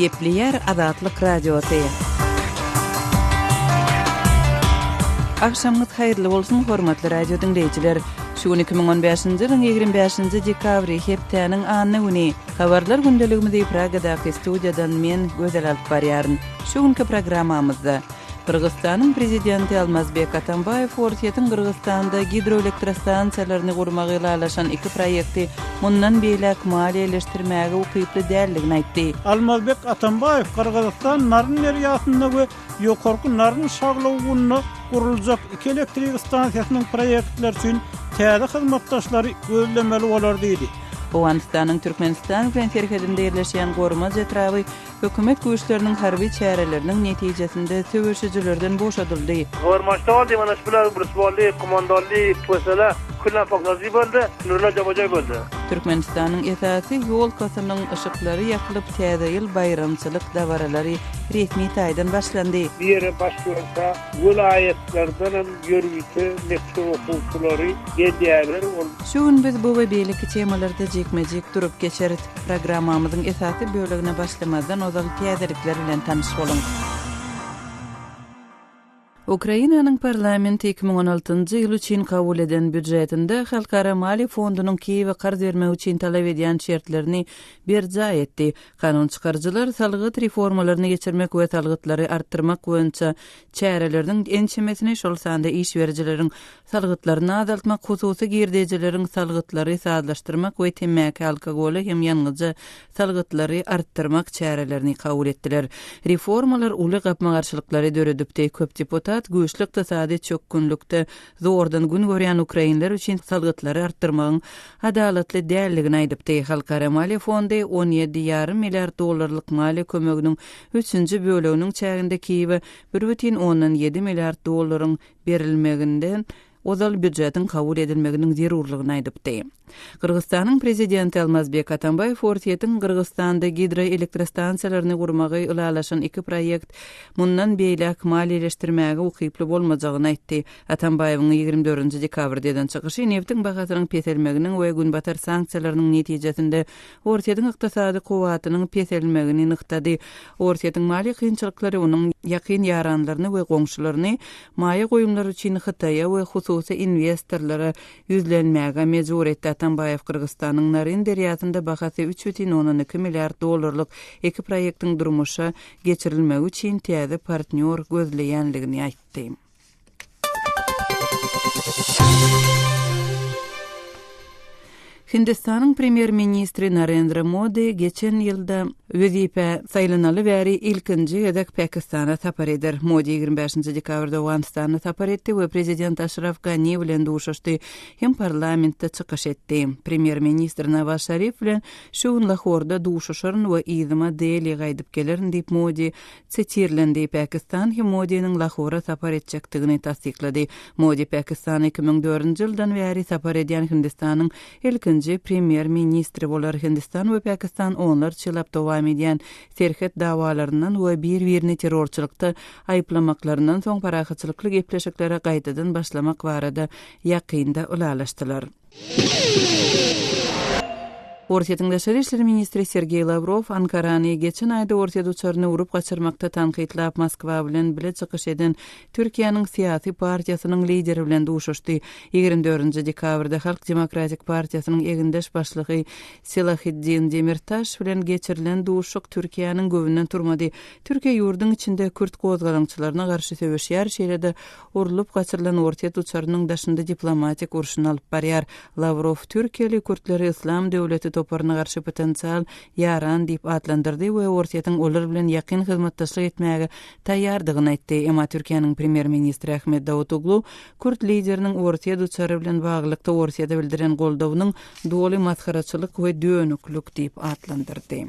Gepleýär Azatlyk Radiosy. Agşamyňyz haýyrly bolsun, hormatly radio diňleýjiler! Şu gün 2015-nji ýylyň 25-nji dekabry, hepdäniň anna güni. Habarlar gündeligimizi Pragadaky studiýadan men, Gözel alyp barýaryn. Şu günki programmamyzda. Gyrgyzystanyň Prezidenti Almazbek Atambaýew Orsýetiň Gyrgyzystanda gidroelektrostansiýalaryny gurmagy ylalaşan iki proýekti mundan beýläk maliýeleşdirmäge ukyply däldigini aýtdy. Almazbek Atambaýew Gyrgyzystan Naryn derýasynda we Ýokarky Naryn şaglawugynda guruljak iki elektrik stansiýasynyň proýektleri üçin täze hyzmatdaşlary gözlemeli bolar diýdi. Owganystanyň Türkmenistan bilen serhedinde ýerleşýän Gormaz etraby Hökümet güýçleriniň harby çäreleriniň netijesinde söweşijilerden boşadyldy. Gormaçda boldy, mana şular rus boldy, kumandonly, psl, küllen poksazy boldy, Nurla jobajoý boldy. Türkmenistanyň esasy ýolkasynyň yşyklary ýakylyp, Täze ýyl baýramçylyk dabaralary resmi taýdan başlandy. Bu ýere baş bolsa welaýatlardanam ýörite mekdep okuwçylary gelýärler. Ol. Şu gün biz bu we beýleki temalarda jikme-jik durup geçeris. Programmamyzyň esasy bölegine başlamazdan ozal täzelikler bilen tanyş boluň. Ukrainanyň parlamenti 2016-njy ýyl üçin kabul eden býujetinde Halkara maliýe fondunyň Kiýewe karz bermek üçin talap edýän şertlerini berjaý etdi. Kanun çykaryjylar salgyt reformalaryny geçirmek we salgytlary artdyrmak boýunça çäreleriniň ençemesini, şol sanda iş berijileriň Salgytlaryny azaltmak, hususy girdejileriň salgytlary sazlaşdyrmak we temmäkä, alkogola hem ýangyja salgytlary artdyrmak çärelerini kabul etdiler. Reformalar uly gapma-garşylyklary döredipdi. Köp deputat güýçli ykdysady çökgünlikde zordan gün görýän ukrainler üçin salgytlary artdyrmagyň adalatly däldigini aýdypdy. Halkara maliýe fondy 17 ýarym milliard dollarlyk maliýe kömeginiň üçünji böleginiň çäginde Kiýewe 1,7 milliard dollaryň berilmeginden ozal býujetiň kabul edilmeginiň zerurlygyny aýdypdy. Gyrgyzystanyň Prezidenti Almazbek Atambaýew Orsýetiň Gyrgyzystanda gidroelektrostansiýalaryny gurmagy ylalaşan iki proýekt mundan beýläk maliýeleşdirmäge ukyply bolmajagyny aýtdy. Atambaýewiň 24-nji dekabrda eden çykyşy nebtiň bahasynyň peselmeginiň we günbatar sanksiýalarynyň netijesinde Orsýetiň ykdysady kuwwatynyň peselmegini nygtady. Orsýetiň maliýe kynçylyklary onuň ýakyn ýaranlaryny we goňşularyny maýa goýumlar üçin Hytaýa we hususy inwestorlara ýüzlenmäge mejbur etdi. Atambaýew Gyrgyzystanyň Naryn derýasynda bahasy 3,2 milliard dollarlyk iki proýektiň durmuşa geçirilmegi üçin täze partnýor gözleýänligini aýtdy. Hindistanyň premýer-ministri Narendra Modi geçen ýylda wezipä saýlanaly bäri ilkinji gezek Pakistana sapar eder. Modi 25 dekabrda Owganystana sapar etdi we prezident Aşraf Gani bilen duşuşdy hem parlamentde çykyş etdi. Premýer-ministr Nawaz Şarif bilen şu gün Lahorda duşuşaryn we yzyma Deliä gaýdyp gelerin diýip, Modi Sitirlendi. Pakistan hem Modiniň Lahora sapar etjekdigini tassyklady. Modi Pakistana 2004-nji ýyldan bäri sapar edýän Hindistanyň ilkinji premýer-ministri bolar. Hindistan we Pakistan onlarça ýyllap dowam edýän serhet dawalaryndan we bir-birini terrorçylykda aýyplamaklaryndan soň parahatçylykly gepleşiklere gaýtadan başlamak barada ýakynda ylalaşdylar. Orsýetiň daşary işler ministri Sergeý Lawrow Ankarany geçen aýda orsýet uçaryny urup gaçyrmakda tankytlap Moskwa bilen bile çykyş eden Türkiýäniň syýasy partiýasynyň lideri bilen duşuşdy. 24 dekabrda Halk demokratik partiýasynyň egindeş başlygy Selaheddin Demirtaş bilen geçirilen duşuşyk Türkiýäniň göwnünden turmady. Türkiýe ýurduň içinde kürt gozgalaňçylaryna garşy söweşýär, şeýle-de Urlup gaçyrylan orsýet uçarynyň daşynda diplomatik urşuny alyp barýar. Lawrow türkiýeli kürtleri Yslam döwleti toparyna garşy potensial ýaran diýip atlandyrdy we Orsýetiň olar bilen ýakyn hyzmatdaşlyk etmäge taýýardygyny aýtdy. Emma Türkiýäniň premýer-ministri Ahmet Dawutoglu kürt lideriniň orsýet uçary bilen baglylykda Orsýete bildiren goldawynyň doly masgaraçylyk we dönüklik diýip atlandyrdy.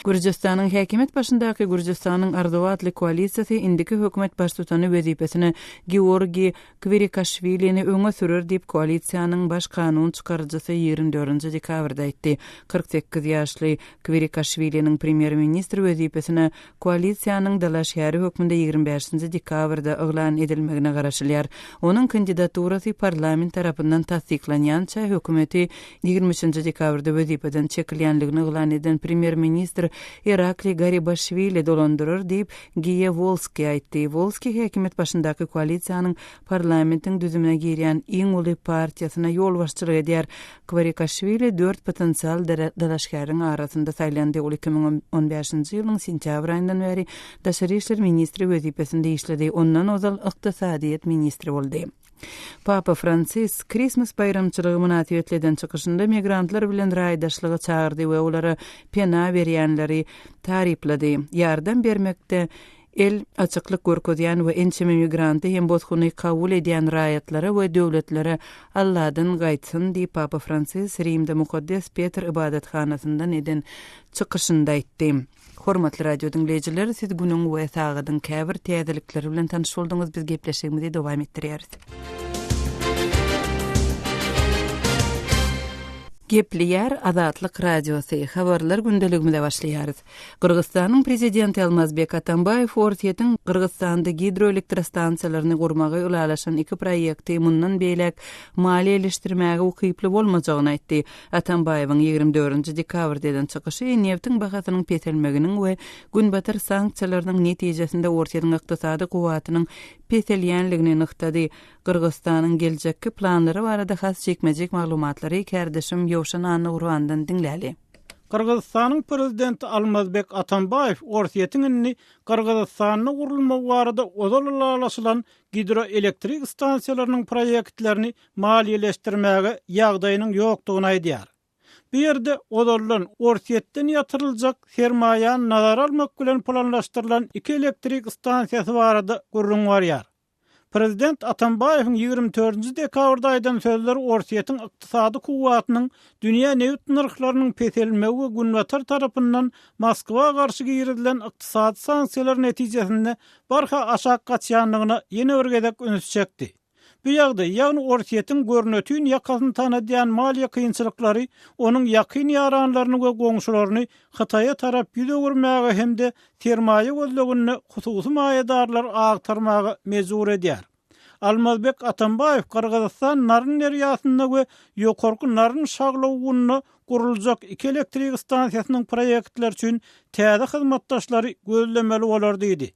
Gürjüstanyň häkimiýet başyndaky Gürjüstanyň Arzuwy atly koalisiýasy indiki hökümet baştutany wezipesine Georgiý Kwirikaşwilini öňe sürer diýip, koalisiýanyň baş kanun çykaryjysy 24 dekabrda aýtdy. 48 ýaşly Kwirikaşwiliniň premýer-ministr wezipesine koalisiýanyň dalaşgäri hökmünde 25 dekabrda yglan edilmegine garaşylýar. Onuň kandidaturasy parlament tarapyndan tassyklanýança hökümeti 23 dekabrda wezipeden çekilýänligini yglan eden premýer-ministr. ministr Irakli Garibaşwili dolandyrar diýip, Giýa Wolskiý aýtdy. Wolskiý häkimiýet başyndaky koalisiýanyň parlamentiň düzümine girýän iň uly partiýasyna ýolbaşçylyk edýär. Kwarikaşwili dört potensial dalaşgäriň arasynda saýlandy. Ol 2015-nji ýylyň sentýabr aýyndan bäri daşary işler ministri wezipesinde işledi. Ondan ozal ykdysadyýet ministri boldy. Papa Fransis Krismas baýramçylygy mynasybetli eden çykyşynda migrantlar bilen raýdaşlyga çagyrdy we olara pena berýänleri taryplady. Ýardam bermekde el açyklyk görkezýän we ençeme migranty hem bosguny kabul edýän raýatlara we döwletlere Alladan gaýtsyn diýip, Papa Fransis Rimde Mukaddes Petr ybadathanasyndan eden çykyşynda aýtdy. Hormatly radio diňleýjiler, siz günüň we sagadyň käbir täzelikleri bilen tanyş bolduňyz, biz gepleşigimizi dowam etdirýäris. Gepleýär Azatlyk Radiosy, Habarlar gündeligimize başlaýarys. Gyrgyzystanyň Prezidenti Almazbek Atambaýew Orsýetiň Gyrgyzystanda gidroelektrostansiýalaryny gurmagy ylalaşan iki proýekti mundan beýläk maliýeleşdirmäge ukyply bolmajagyny aýtdy. Atambaýewiň 24 dekabrda eden çykyşy nebtiň bahasynyň peselmeginiň we Günbatar sanksiýalarynyň netijesinde Orsýetiň ykdysady kuwwatynyň peselýänligini nygtady. Gyrgyzystanyň geljekki planlary barada has jikme-jik maglumatlary kärdeşim Ýowşan Annagurbandan diňläli. Gyrgyzystanyň Prezidenti Almazbek Atambaýew Orsýetiň indi Gyrgyzystanda gurulmagy barada ozal ylalaşylan gidroelektrik stansiýalarynyň proýektlerini maliýeleşdirmäge ýagdaýynyň ýokdugyny aýdýar. Bu ýerde ozaldan Orsýetden ýatyryljak sermaýany nazara almak bilen planlaşdyrylan iki elektrik stansiýasy barada gürrüň barýar. Prezident Atambaýewiň 24-nji dekabrda aýdan sözleri Orsýetiň ykdysady kuwwatynyň dünýä nebit nyrhlarynyň peselmegi we Günbatar tarapyndan Moskwa garşy girizilen ykdysady sanksiýalar netijesinde barha aşak gaçýandygyna ýene bir gezek üns çekdi. Bu ýagdaý, ýagny Orsýetiň görnetin ýakasyny tanadýan maliýe kynçylyklary onuň ýakyn ýaranlaryny we goňşularyny Hytaýa tarap ýüz öwürmäge hem-de sermaýa gözleginde hususy maýadarlary agtarmaga mejbur edýär. Almazbek Atambaýew Gyrgyzystan Naryn derýasynda we Ýokarky Naryn şaglawugynda guruljak iki elektrik stansiýasynyň proýektleri üçin täze hyzmatdaşlary gözlemeli bolar diýdi.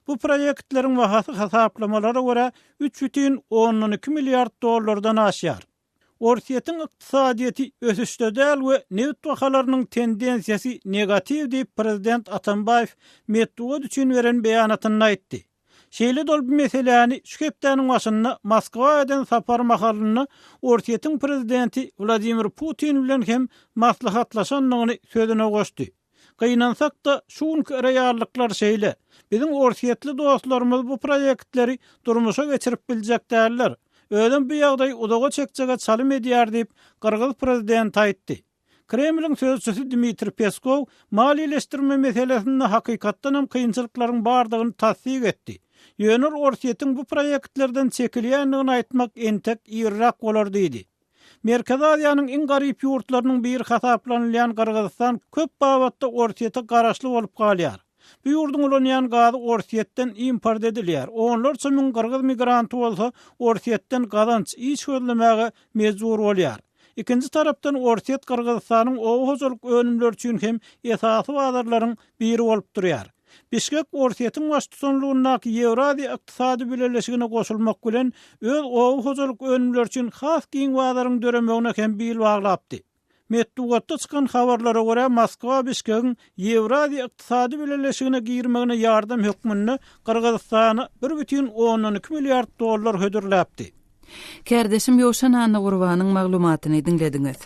Bu proýektleriň bahasy hasaplamalara görä 3,2 milliard dollardan aşýar. Orsýetiň ykdysadyýeti ösüşde däl we nebit bahalarynyň tendensiýasy negatiw diýip, prezident Atambaýew metbugat üçin beren beýanatynda aýtdy. Şeýle-de ol bu meseläni şu hepdäniň başynda Moskwa eden sapary mahalynda Orsýetiň prezidenti Wladimir Putin bilen hem maslahatlaşandygyny sözüne goşdy. Gynansak-da, şu günki reallyklar şeýle. Biziň orsýetli dostlarymyz bu proýektleri durmuşa geçirip biljek däller. Özem bu ýagdaý uzaga çekjege çalym edýär diýip, gyrgyz prezidenti aýtdy. Kremliň sözçüsi Dmitriý Peskow maliýeleşdirme meselesinde hakykatdanam kynçylyklaryň bardygyny tassyk etdi. Ýöne ol Orsýetiň bu proýektlerden çekilýändigini aýtmak entek irräk bolar diýdi. Merkezi Aziýanyň iň garyp ýurtlarynyň biri hasaplanylýan Gyrgyzystan köp babatda Orsýete garaşly bolup galýar. Bu ýurduň ulanýan gazy Orsýetden import edilýär, onlarça müň gyrgyz migranty bolsa Orsýetden gazanç, iş gözlemäge mejbur bolýar. Ikinji tarapdan Orsýet Gyrgyzystanyň oba hojalyk önümleri üçin hem esasy bazarlaryň biri bolup durýar. Bişkek Orsýetiň baştutanlygyndaky Ýewraziýa ykdysady bileleşigine goşulmak bilen, öz oba hojalyk önümleri üçin has giň bazaryň döremegine hem bil baglapdy. Metbugatda çykan habarlara görä, Moskwa Bişkegiň Ýewraziýa ykdysady bileleşigine girmegine ýardam hökmünde Gyrgyzystana 1,2 milliard dollar hödürläpdi. Kärdeşim Ýowşan Annagurbanyň maglumatyny diňlediňiz.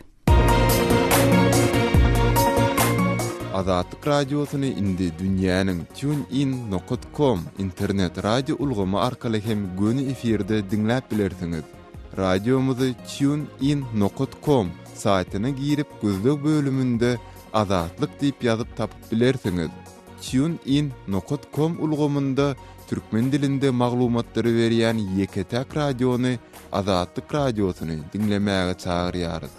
Azatlyk Radiosyny indi dünýäniň TuneIn nokat com internet radio ulgamy arkaly hem göni efirde diňläp bilersiňiz. Radiomyzy TuneIn nokat com saýtyna girip gözleg bölüminde Azatlyk diýip ýazyp tapyp bilersiňiz. TuneIn nokat com ulgamynda Türkmen dilinde maglumatlary berýän ýeke-täk radiony Azatlyk Radiosyny diňlemäge çagyrýarys.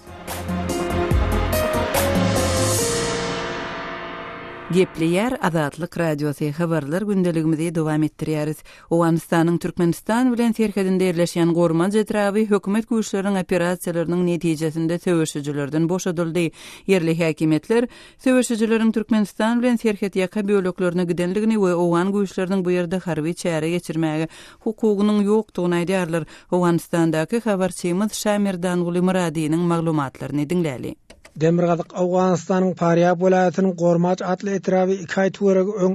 Gepleýär Azatlyk Radiosy, Habarlar gündeligimizi dowam etdirýäris. Owganystanyň Türkmenistan bilen serhedinde ýerleşýän Gormanj etraby hökümet güýçleriniň operasiýalarynyň netijesinde söweşijilerden boşadyldy. Ýerli häkimiýetler söweşijileriň Türkmenistan bilen serhetýaka böleklerine gidendigini we owgan güýçleriniň bu ýerde harby çäre geçirmäge hukugynyň ýokdugyny aýdýarlar. Owganystandaky habarçymyz Şamerdanguly Myradynyň maglumatlaryny diňläli. Demirgazyk Owganystanyň Farýab welaýatynyň Gormaç atly etraby iki aý töweregi öň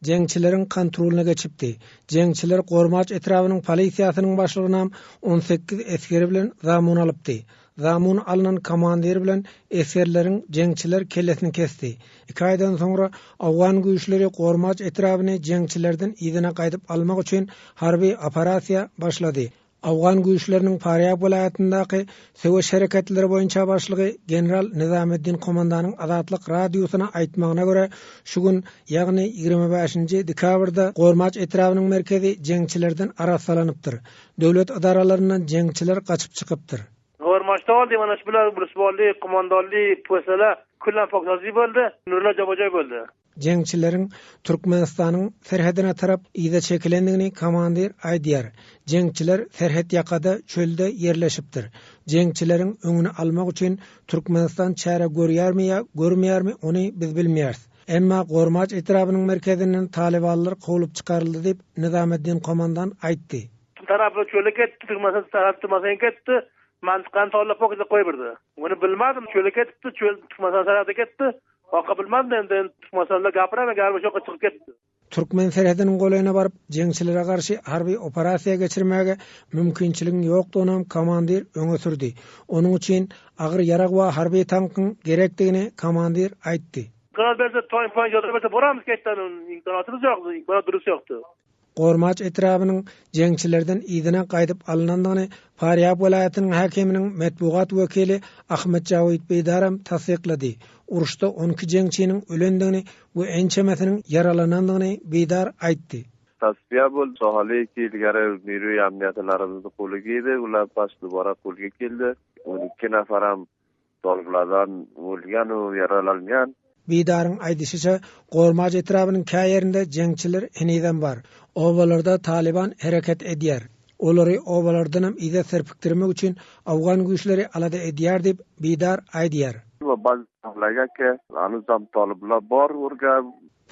jeňçileriň kontrolyna geçipdi. Jeňçiler Gormaç etrabynyň polisiýasynyň başlygynam 18 esgeri bilen zamun alypdy. Zamun alnan komandir bilen esgerleriň jeňçiler kellesini kesdi. Iki aýdan soňra owgan güýçleri Gormaç etrabyny jeňçilerden yzyna gaýdyp almak üçin harby operasiýa başlady. Owgan güýçleriniň Farýab welaýatyndaky söweş hereketleri boýunça başlygy general Nizameddin Komandanyň Azatlyk Radiosyna aýtmagyna görä, şu gün, ýagny 25-nji dekabrda Gormaç etrabynyň merkezi jeňçilerden arassalanypdyr. Döwlet edaralaryndan jeňçiler gaçyp çykypdyr. Gormaçda boldy, mana şu bilen uruş boldy, komandonly posela küllen poksazy boldy, nurlar joba-joý boldy. Jeňçileriň Türkmenistanyň serhedine tarap yza çekilendigini komandir aýdýar. Jeňçiler serhet ýakada, çölde ýerleşipdir. Jeňçileriň öňüni almak üçin Türkmenistan çäre görýärmi ýa görmeýärmi, ony biz bilmeýäris. Emma Gormaç etrabynyň merkezinden talybanlar kowlup çykaryldy diýip, Nizameddin komandan aýtdy. Tarapy çöle ketdi, Türkmenistan tarapy Türkmenistana ketdi. Mantykany tollap ok edip goýberdi. Ony bilmedim, çöle ketipdi, çöl Türkmenistan tarapy ketdi. Oka bilmedim endi Türkmenistanda gapyraman galiba şoka çykyp ketdi. Türkmen serhediniň golaýyna baryp, jeňçilere garşy harby operasiýa geçirmäge mümkinçiligiň ýokdugynam komandir öňe sürdi. Onuň üçin agyr ýarag we harby tankyň gerekdigini komandir aýtdy. Imkanat berse toýun poýun ýoda berse boramyz ketden imkanatymyz ýok imkanat durus ýokdy. Gormaç etrabynyň jeňçilerden yzyna gaýdyp alnandygyny Farýab welaýatynyň häkiminiň metbugat wekili Ahmet Jawid Beýdaram tassyklady. Uruşda 12 jeňçiniň ölendigini we ençemesiniň ýaralanandygyny Beýdar aýtdy. Tasfiýa boldy. Sohaly ilgari nirui amniýatilarimizni qo'liga edi. Ular past dubora qo'lga keldi. 12 nafaram Tolpladan ölgen u ýaralangan. Bidaryň aýdyşyça, Gormaç etrabynyň kä ýerinde jeňçiler henizem bar. Obalarda Talyban hereket edýär. Olary obalardanam yza serpikdirmek üçin owgan güýçleri alada edýär diýip, Bidar aýdýar.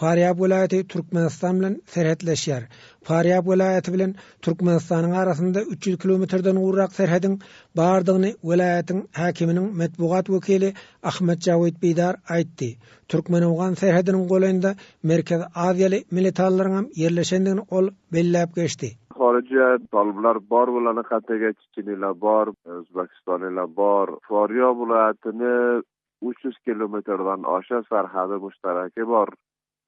Farýab welaýaty Türkmenistan bilen serhetleşýär. Farýab welaýaty bilen Türkmenistanyň arasynda 300 kilometrden gowrak serhediň bardygyny welaýatyň häkiminiň metbugat wekili Ahmet Jawid Bidar aýtdy. Türkmen-owgan serhediniň golaýynda Merkezi Aziýaly militanlaryňam ýerleşendigini ol belläp geçdi. Horija toliblar bor bularni qatiga chechenlar bor, o'zbekistonliklar bor. Foryob viloyatini 300 kilometrdan osha sarhadi mushtaraki bor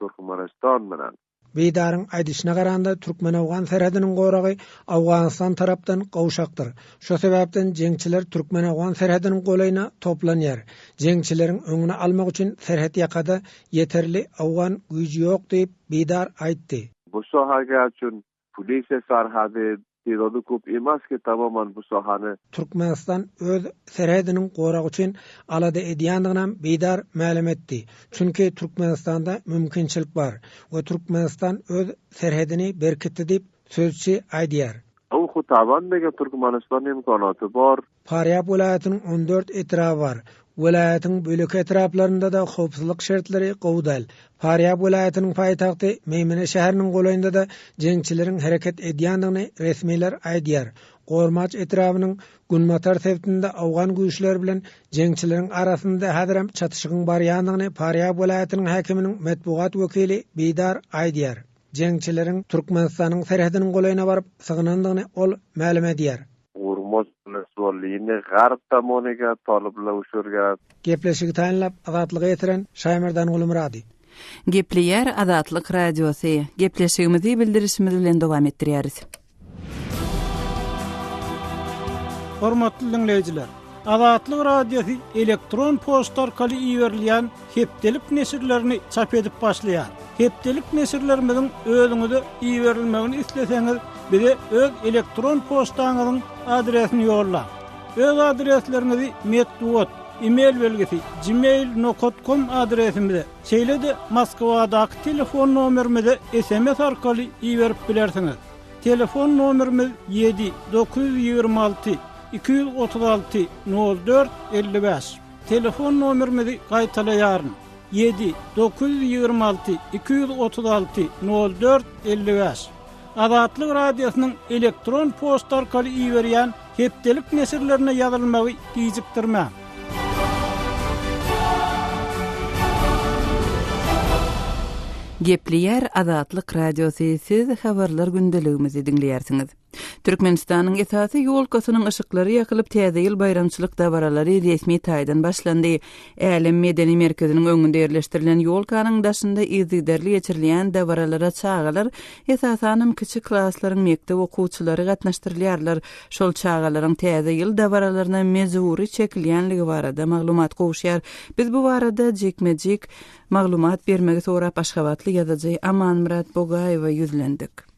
Turkmaniston bilan. Bidaryň aýdyşyna garanda, türkmen-owgan serhediniň goragy Owganystan tarapdan gowşakdyr. Şo sebäpden jeňçiler türkmen-owgan serhediniň golaýyna toplanýar. Jeňçileriň öňüni almak üçin serhet ýakada ýeterli owgan güýji ýok diýip, Bidar aýtdy. Bu sohaga uchun Polisiýa sarhady terrorni ko'p emaski tamoman bu sohani. Türkmenistan öz serhediniň goragy üçin alada edýändiginem Bidar mälim etdi. Çünki Türkmenistanda mümkinçilik bar we Türkmenistan öz serhedini berkitdi diýip, sözçi aýdýar. U taban nega Turkmaniston imkonoti bor. Farýab welaýatynyň 14 etraby bar. Welaýatyň beýleki etraplarynda-da howpsuzlyk şertleri gowy däl. Farýab welaýatynyň paýtagty Meýmene şäheriniň golaýynda-da jeňçileriň hereket edýändigini resmiler aýdýar. Gormaç etrabynyň günbatar sebitinde owgan güýçleri bilen jeňçileriň arasynda häzirem çatyşygyň barýandygyny Farýab welaýatynyň häkiminiň metbugat wekili Bidar aýdýar. Jeňçileriň Türkmenistanyň serhediniň golaýyna baryp sygynandygyny ol mälim edýär. Urmos Sulini garb tomoniga toliblar ushirgan. Gepleşigi taýynlap, Azatlyga ýetiren Şaýmerdan Gulumyrady. Gepleýär Azatlyk Radiosy. Gepleşigimizi bildirişimiz bilen dowam etdirýäris. Hormatly diňleýjiler! Azatlyk Radiosy elektron poçta arkaly iberilýän hepdelik neşirlerini çap edip başlaýar. Hepdelik neşirlerimiziň özüňize iberilmegini isleseňiz, bize öz elektron poçtaňyzyň adresini ýollaň. Öz adresleriňizi metbugat. E-mail belgisi, gmail nokat kom adresimize, şeýle-de Moskwadaky telefon nomerimize sms arkaly iberip bilersiňiz. Telefon nomerimiz ýedi, 926 236 04 55. Telefon nomerimizi gaýtalaýaryn, ýedi, 926 236 04 55. Azatlyk Radiosynyň elektron poçta arkaly iberýän hepdelik neşirlerine ýazylmagy gijikdirmäň. Gepleýär Azatlyk Radiosy, siz habarlar gündeligimizi diňleýärsiňiz. Türkmenistanyň esasy ýolkasynyň yşyklary ýakylyp, Täze ýyl baýramçylyk dabaralary resmi taýdan başlandy. Älem medeni merkeziniň öňünde ýerleşdirilen ýolkanyň daşynda yzygiderli geçirilýän dabaralara çagalar, esasanam kiçi klaslaryň mekdep okuwçylary gatnaşdyrylýarlar. Şol çagalaryň Täze ýyl dabaralaryna mejbury çekilýänligi barada maglumat gowuşýar. Biz bu barada jikme-jik maglumat bermegi sorap aşgabatly ýazyjy Amanmyrat Bogaýewe ýüzlendik.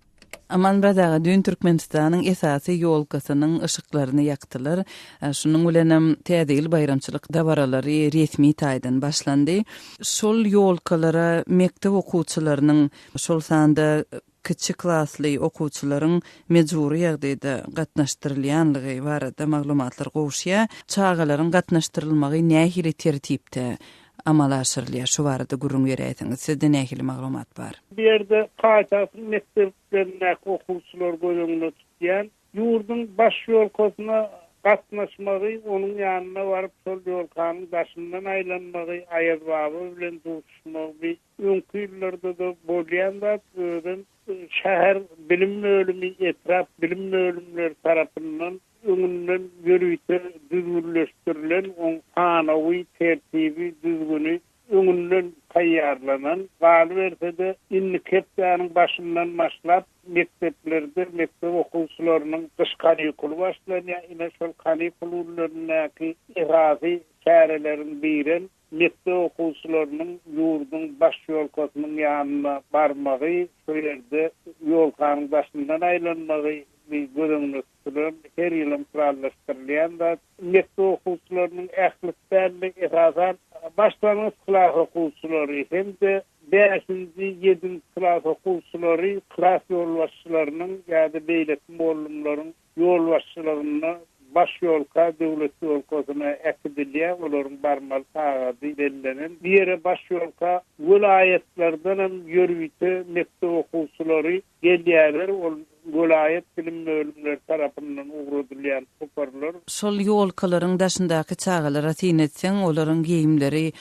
Amanmyrat aga, düýn Türkmenistanyň esasy ýolkasynyň yşyklaryny ýakdylar. Şunuň bilenem Täze ýyl baýramçylyk dabaralary resmi taýdan başlandy. Şol ýolkalara mekdep okuwçylarynyň, şol sanda kiçi klasly okuwçylaryň mejbury ýagdaýda gatnaşdyrylýanlygy barada maglumatlar gowuşýar. Çagalaryň gatnaşdyrylmagy nähili tertipde amala aşyrylýar? Şu barada gürrüň beräýseňiz. Sizde nähili maglumat bar? Bu ýerde paýtagtyň mekdeplerindäki okuwçylary göz öňünde tutýan. Ýurduň baş ýolkasyna gatnaşmagy, onuň ýanyna baryp, şol ýolkanyň daşyndan aýlanmagy, Aýazbaba bilen duşuşmagy bi öňki ýyllarda-da bolýan zat. Özem şäher bilim bölümi, etrap bilim bölümleri tarapyndan öňünden ýörite düzgünleşdirilen oň sanawy, tertibi, düzgüni öňünden taýýarlanan. Galyberse-de, indiki hepdäniň başyndan başlap, mekdeplerde mekdep okuwçylarynyň gyş kanikuly başlanýar. Ine, şol kanikul günlerindäki esasy çäreleriň birem mekdep okuwçylarynyň ýurduň baş ýolkasynyň ýanyna barmagy, şo ýerde ýolkanyň daşyndan aýlanmagy göz öňünde tutulan, her ýylam planlaşdyrylýan zat. Mekdep okuwçylarynyň ählisi däl-de, esasan, başlangyç klas okuwçylary hem-de bäşinji, ýedinji klas okuwçylary klas ýolbaşçylarynyň ýa-da beýleki mugallymlaryň ýolbaşçylygynda baş ýolka döwlet ýolkasyna äkidilýär, olaryň barmaly sagady bellenen. Bu ýere baş ýolka welaýatlardanam ýörite mekdep okuwçylary gelýärler, ol welaýat bilim bölümleri tarapyndan ugradylýan toparlar. Şol ýolkalaryň daşyndaky çagalara syn etseň, olaryň geýimleri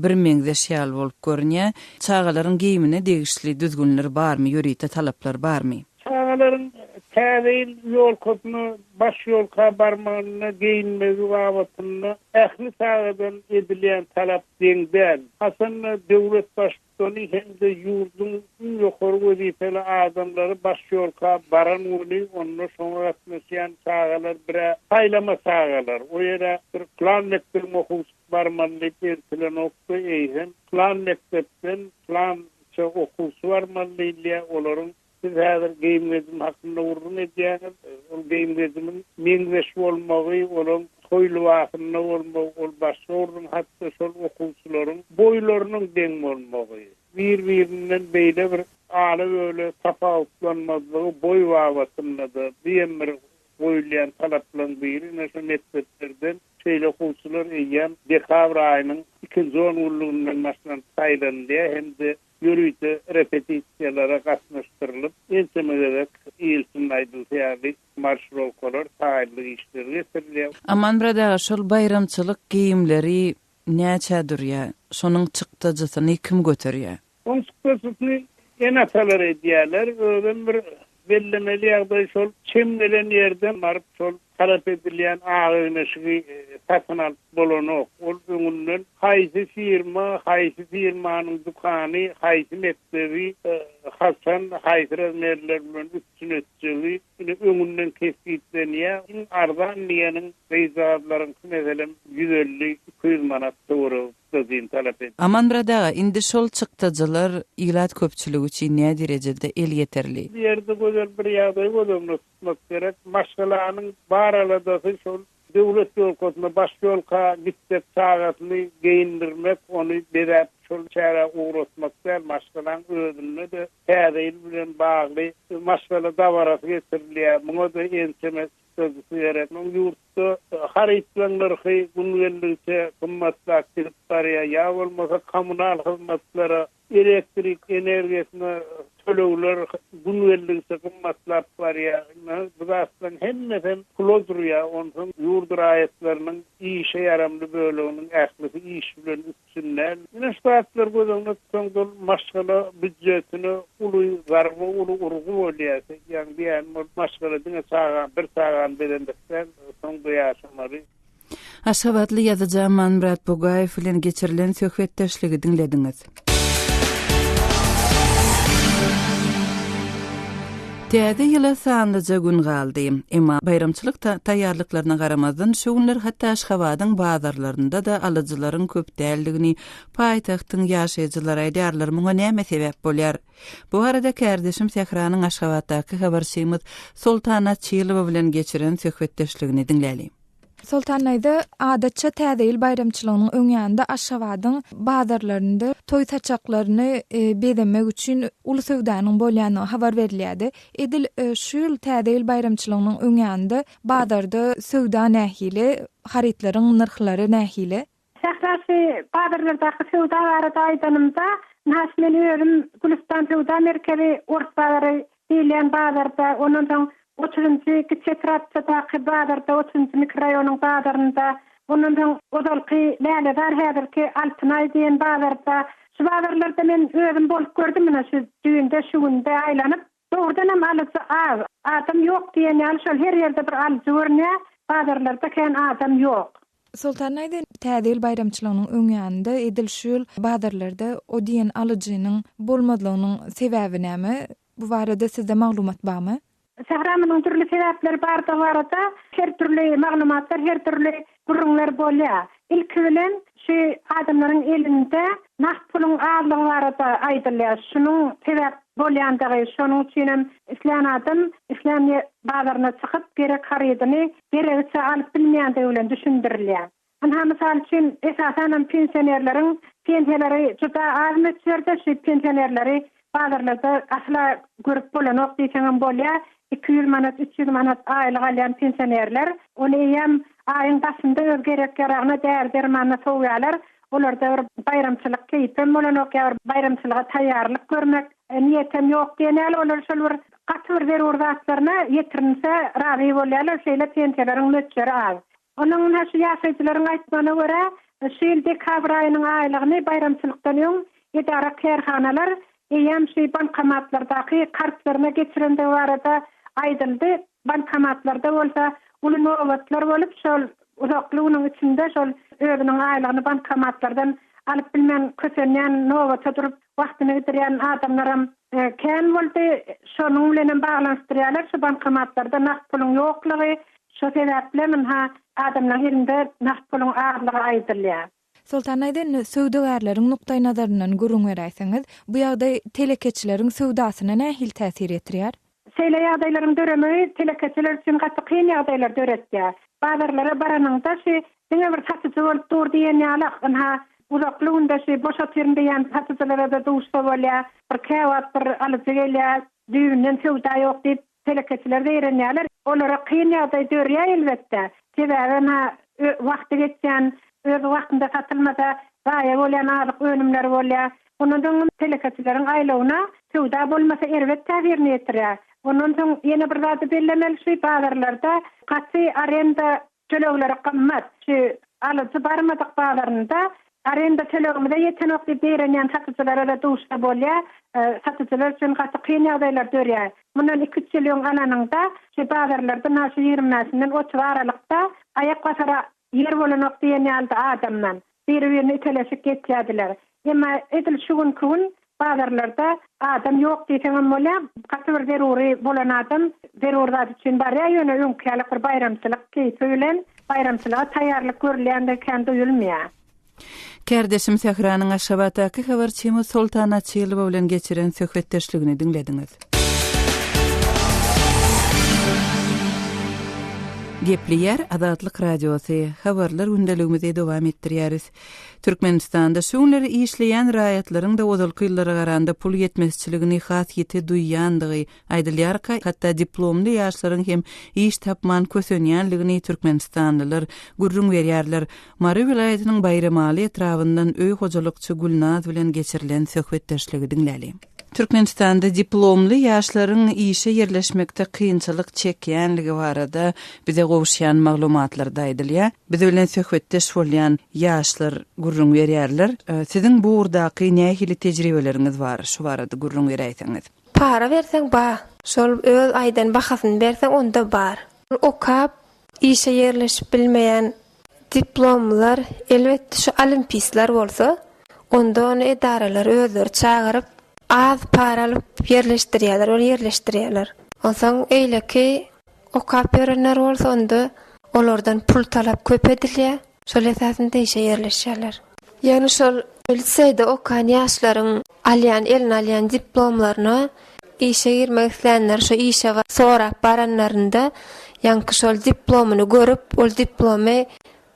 birmeňzeş ýaly bolup görünýär. Çagalaryň geýimine degişli düzgünler barmy, ýörite talaplar barmy? Çagalaryň Täze ýyl ýolkasyna, baş ýolka barmagynda geýinmegi babatynda ähli çagadan edilýän talap deň däl. Haçanda döwlet Baştutany hem-de ýurduň iň ýokary wezipeli adamlary baş ýolka baran güni onda şoňa gatnaşýan çagalar bir-ä saýlama çagalar, o ýere bir pylan mekdebiň okuwçysy barmaly diýip eltilenokdy, eýsem pylan mekdepden pylança okuwçy barmaly diýilýär, olaryň Siz häzir geýim-gejim hakynda gürrüň edýäňiz. Ol geýim-gejimiň meňzeş bolmagy, olaň toý lybasynda bolmagy, ol başga gürrüň, hatda şol okuwçylaryň boýlarynyň deň bolmagy, bir-birinden beýle bir ala-böle tapawutlanmazlygy boý babatynda-da, bu hem bir goýulýan talaplaryň biri. Ine, şu mekdeplerden şeýle okuwçylar eýýäm dekabr aýynyň ikinji ongünlüginden başlanyp saýlanylýar hem-de ýörite repetisiýalara gatnaşdyrylyp, ençeme gezek ilçiniň aýdylsy ýaly marşirowkalar, taýynlyk işleri geçirilýär. Amanmyrat aga, şol baýramçylyk geýimleri näçä durýar? Şonuň çykdajysyny kim göterýär? Oň çykdajysyny ene-atalar edýärler. Özem bir Bellemeli ýagdaý şol, çem gelen ýerden baryp şol talap edilýän ak egin-eşigi satyn alyp bolanok. Ol öňünden haýsy firma, haýsy firmanyň dükany, haýsy mekdebi haçan, haýsy razmerler bilen üpjün etjegi ine öňünden kesgitlenýär. Iň arzan diýeniň gyzjagazlaryňky meselem 150, 200 manat töweregi. çykdajyny talap edýär. Amanmyrat aga, indi şol çykdajylar ilat köpçüligi üçin näderejede elýeterli? Bu ýerde gözel bir ýagdaýy göz öňünde tutmak gerek. Maşgalanyň bar aladasy şol. Döwlet ýolkasyna, baş ýolka gitjek çagasyny geýindirmek, ony bezäp şol çärä ugratmak däl, maşgalaň özünde-de Täze ýyl bilen bagly maşgala dabarasy geçirilýär. Muňa-da ençeme çykdajysy gerek. Munuň ýurtda harytlaryň nyrhy gün geldigiçe gymmatlap gidip barýar. Ýa bolmasa kommunal hyzmatlara, elektrik energiýasyna tölegler gün geldigiçe gymmatlap barýar. Indi bu zatlaryň hemmesem pula durýar. Onsoň ýurt raýatlarynyň işe ýaramly böleginiň ählisi iş bilen Üpjün däl. Ine şu zatlary göz öňünde tutsaň ol maşgala býudjetine uly zarba, uly urgy bolýar. Ýagny diýýänim ol maşgala diňe çaga, bir çagany bezenmek däl, soň-da ýaşamaly. Aşgabatly ýazyjy Amanmyrat Bugaýew bilen geçirilen söhbetdeşligi diňlediňiz. Täze ýyla sanlyja gün galdy. Emma baýramçylyk taýýarlyklaryna garamazdan, şu günler hatda Aşgabadyň bazarlarynda-da alyjylaryň köp däldigini paýtagtyň ýaşaýjylary aýdýarlar. Muňa näme sebäp bolýar? Bu barada kärdeşim Sähranyň Aşgabatdaky habarçymyz Soltan Açylowa bilen geçiren söhbetdeşligini diňläliň. Soltan daýza, adatça Täze ýyl baýramçylygynyň öň ýanynda Aşgabadyň bazarlarynda toý saçaklaryny bezemek üçin uly söwdanyň bolýandygy habar berilýärdi. Edil şu ýyl Täze ýyl baýramçylygynyň öň ýanynda bazarda söwda nähili, harytlaryň nyrhlary nähili? Sähra şu bazarlardaky söwda barada aýdanymda, nas men özüm Gülüstan söwda merkezi, Ors bazary diýilýän bazarda, ondan soň otuzynjy kiçi etrapçadaky bazarda, otuzynjy mikroraýonyň bazarynda, ondan soň ozalky Lälezar häzirki Altynaý diýen bazarda, şu bazarlarda men özüm bolup gördüm mine şu düýnde, şu günde aýlanyp. Dogrudanam alyjy az. Adam ýok diýen ýaly şol her ýerde bir alyjy görünýär, bazarlarda kän adam ýok. Soltan daýza, Täze ýyl baýramçylygynyň öň ýanynda edil şu ýyl bazarlarda o diýen alyjynyň bolmazlygynyň sebäbi näme? Bu barada sizde maglumat barmy? Sähra munuň dürli sebäpleri bardygy barada her dürli maglumatlar, her dürli gürrüňler bolýar. Ilki bilen şu adamlaryň elinde nagt puluň azlygy barada aýdylýar. Şunuň sebäp bolýandygy, şonuň üçinem islän adam islän bazaryna çykyp gerek harydyny geregiçe alyp bilmeýändigi bilen düşündirilýär. Ynha, mysal üçin, esasanam pensionerleriň pensiýalary juda az möçberde, şu pensionerleri bazarlarda asla görüp bolanok diýseňem bolýar. 200 manat, 300 manat aýlyk alýan pensionerler, ony eýýäm aýyň başynda öz gerek-ýaragyna, däri-dermanyna sowýarlar. Olarda bir baýramçylyk keýpem bolanok ýa bir baýramçylyga taýýarlyk görmek niýetem ýok diýen ýaly, olar şol bir gaty bir zerur zatlaryna ýetirinse razy bolýarlar, şeýle pensiýalaryň möçberi az. Onuň ynha şu ýaşaýjylaryň aýtmagyna görä, şu ýyl dekabr aýynyň aýlygyny baýramçylykdan öň edara-kärhanalar eýýäm şu bankomatlardaky kartlaryna geçirendigi barada aýdyldy. Bankomatlarda bolsa uly nobatlar bolup, şol uzakly günüň içinde şol özüniň aýlygyny bankomatlardan alyp bilmän kösenýän, nobata durup wagtyny gidirýän adamlaram kän boldy. Şonuň bilenem baglanyşdyrýarlar şu bankomatlarda nagt puluň ýoklugy, Şo sebäplem ynha adamlaryň elinde nagt puluň azlygy aýdylýar. Soltan daýza indi söwdagärleriň nukdaýnazaryndan gürrüň beräýseňiz, bu ýagdaý telekeçileriň söwdasyna nähili täsir ýetirýär? Şeýle ýagdaýlaryň döremegi telekeçiler üçin gaty kyn ýagdaýlar döretýär. Bazarlara baranyňda şi diňe bir satyjy bolup dur diýen ýalak, ynha uzakly günde şi boş otyryn diýýän satyjylara-da duşsa bolýar. Bir käwagt bir alyjy gelýär, düýbünden söwda ýok diýip Telekeçiler zeýrenýärler. Olara kyn ýagdaý dörýär elbetde. Sebäbi ynha wagty geçýän, öz wagtynda satylmasa zaýa bolýan azyk önümleri bolýar. Ondan soň telekeçileriň aýlawyna söwda bolmasa erbet täsirini ýetirýär. Ondan soň ýene bir zady bellemeli şu bazarlarda gaty arenda Tölegleri gymmat. Şu alyjy barmadyk bazarynda arenda tölegimize ýetenok diýip zeýrenýän satyjylara-da duşsa bolýar. Satyjylar üçin gaty kyn ýagdaýlar dörýär. Mundan iki-üç ýyl öň alanyňda, şu bazarlarda na şu 20 bäşinden otuza aralykda aýak basara ýer bolanok diýen ýalydy adamdan. Biri-birini iteleşip geçýärdiler. Emma edil şu günki gün bazarlarda adam ýok diýseňem bolýar. Gaty bir zerury bolan adam zerur zat üçin barýar, ýöne öňki ýaly bir baýramçylyk keýpi bilen baýramçylyga taýýarlyk görülýändigi kän duýulmaýar. Kärdeşim Sähranyň Aşgabatdaky habarçymyz Soltan Açylowa bilen geçiren söhbetdeşligini diňlediňiz. Gepleýär Azatlyk Radiosy, Habarlar gündeligimizi dowam etdirýäris. Türkmenistanda şu günler işleýän raýatlaryň-da ozalky ýyllara garanda pul ýetmezçiligini has ýiti duýýandygy aýdylýarka, hatda diplomly ýaşlaryň hem iş tapman kösenýänligini türkmenistanlylar gürrüň berýärler. Mary welaýatynyň Baýramaly etrabyndan öý hojalykçy Gülnaz bilen geçirilen söhbetdeşligi diňläliň. Türkmenistanda diplomly ýaşlaryň işe ýerleşmekde kynçylyk çekýänligi barada bize gowuşýan maglumatlarda aýdylýar. Biz bilen söhbetdeş bolýan ýaşlar gürrüň berýärler. Siziň bu ugurdaky nähili tejribeleriňiz bar? Şu barada gürrüň beräýseňiz. Para berseň ba. Şol öz aýdan bahasyny berseň onda bar. Okap işe ýerleşip bilmeýän Diplomlylar, elbetde şu olimpistler bolsa, onda ony edaralar özleri çagyryp, az para alyp ýerleşdirýärler, ony ýerleşdirýärler. Onsoň eýleki okap ýörenler bolsa onda olardan pul talap köp edilýär, şol esasynda işe ýerleşýärler. Ýagny şol liseýde okan ýaşlaryň alýan eline alýan diplomlaryna işe girmek islänler şo işe sorap baranlarynda ýaňky şol diplomyny görüp ol diplomy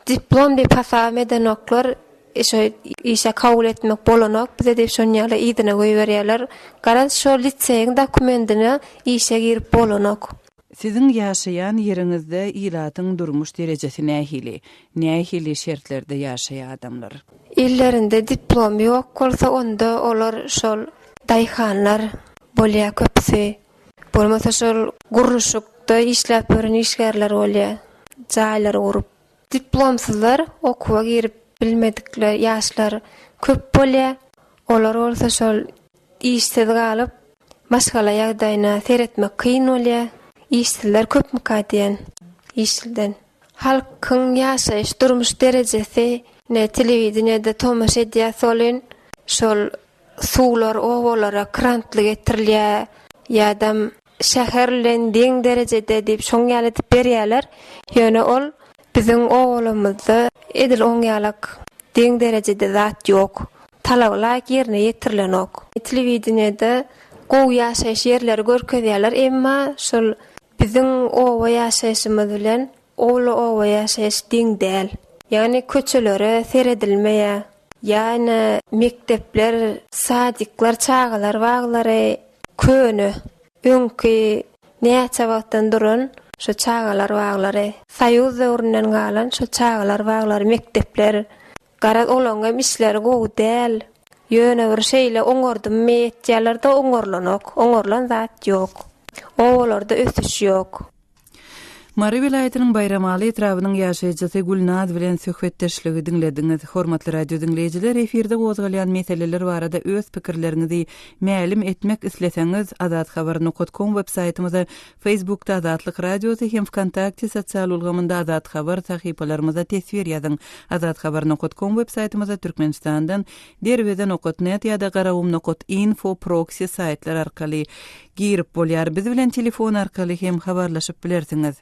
diplom diýip hasabam edenoklar şo işe kabul etmek bolanok bize diýip şon ýaly yzyna goýberýärler garaz şo liseýiň dokumendine işe girip bolanok. Siziň ýaşaýan ýeriňizde ilatyň durmuş derejesi nähili? Nähili şertlerde ýaşaýar adamlar? Ellerinde diplom ýok bolsa onda olar şol daýhanlar bolýar köpüsi. Bolmasa şol gurluşykda işläp ýören işgärler bolýar jaýlary gurup. Diplomsyzlar okuwa girip bilmedikler ýaşlar köp bolýar. Olar bolsa şol işsiz galyp maşgala ýagdaýyna seretmek kyn bolýar. Işsizler köpmüka diýen işliden. Halkyň ýaşaýyş durmuş derejesi ne telewideniýede tomaşa edýäs welin şol suwlar obalara krantly getirilýär ýadam şäher bilen deň derejede diýip şoň ýaly edip berýärler. Ýöne ol biziň obalarymyzda edil oň ýalak deň derejede zat ýok. Talaba laýyk ýerine ýetirilenok. Telewideniýede gowy ýaşaýyş ýerleri görkezýärler, emma şol biziň oba ýaşaýşymyz bilen ol oba ýaşaýyş deň däl. Ýagny köçelere seredilmeýär. Ýa-ine mekdepler, sadikler, çagalar baglary köne, öňki näçe wagtdan duran şo çagalar baglary, soýuz döwründen galan şo çagalar baglary, mekdepler, garaz olaň hem işleri gowy däl. Ýöne bir şeýle oňardymmy etýärler-de oňarlanok, oňarlan zat ýok. Obalarda ösüş ýok. Mary welaýatynyň Baýramaly etrabynyň ýaşaýjysy Gülnaz bilen söhbetdeşligi diňlediňiz. Hormatly radio diňleýjiler, efirde gozgalýan meseleler barada öz pikirleriňizi mälim etmek isleseňiz, azathabar nokat kom web saýtymyza, Facebookda Azatlyk Radiosy hem Wkontakte sosial ulgamynda Azat Habar sahypalarymyza teswir ýazyň. Azathabar nokat kom web saýtymyza Türkmenistandan Derweze nokat net ýa-da Garagum nokat info proksi saýtlar arkaly Girip bolýar. Biz bilen telefon arkaly hem habarlaşyp bilersiňiz.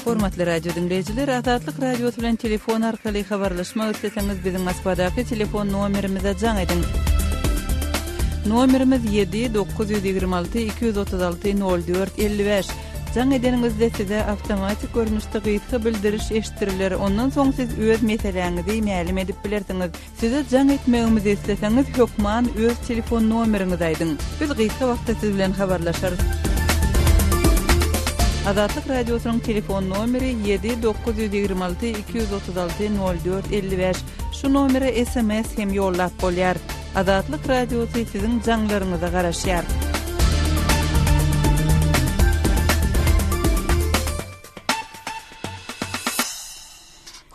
Hormatly radio diňleýjiler, Azatlyk Radiosy bilen telefon arkaly habarlaşmak isleseňiz, biziň Moskwadaky telefon nomerimize jaň ediň. Nomerimiz 7 926 236 04 55. Jaň edeniňizde size awtomatik görnüşde gysga bildiriş eşitdiriler, ondan soň siz öz meseläňizi mälim edip bilersiňiz. Size jaň etmegimizi isleseňiz, hökman öz telefon nomeriňizi aýdyň. Biz gysga wagtda siz bilen habarlaşarys. Azatlyk Radiosynyň telefon nomeri 7 926 236 04 55. Şu nomere sms hem ýollap bolýar. Azatlyk Radiosy siziň jaňlaryňyza garaşýar.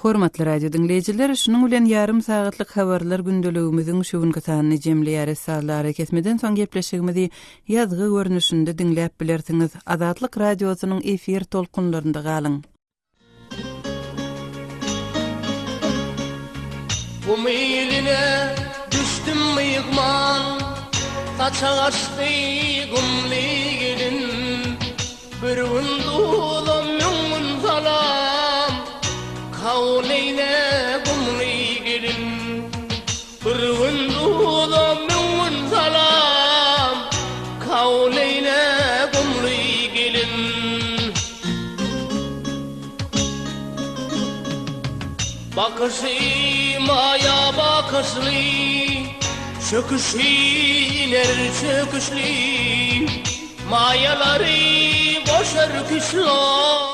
Hormatly radio diňleýjiler, şunuň bilen ýarym sagatlyk habarlar gündeligimiziň şu günki sanyny jemleýäris. Sazly arakesmeden soň gepleşigimizi ýazgy görnüşinde diňläp bilersiňiz. Azatlyk Radiosynyň efir tolkunlarynda galyň. Gum iline düşdüm myhman, Saçak açdy gumly gelin. Bir gün duzam, müň gün salam, Kabul eýle gumly gelin. Bir gün duzam, müň gün salam. Bakyşy maýa bakyşly, Çöküşi iner çöküşli, Maýalary goşar küşli.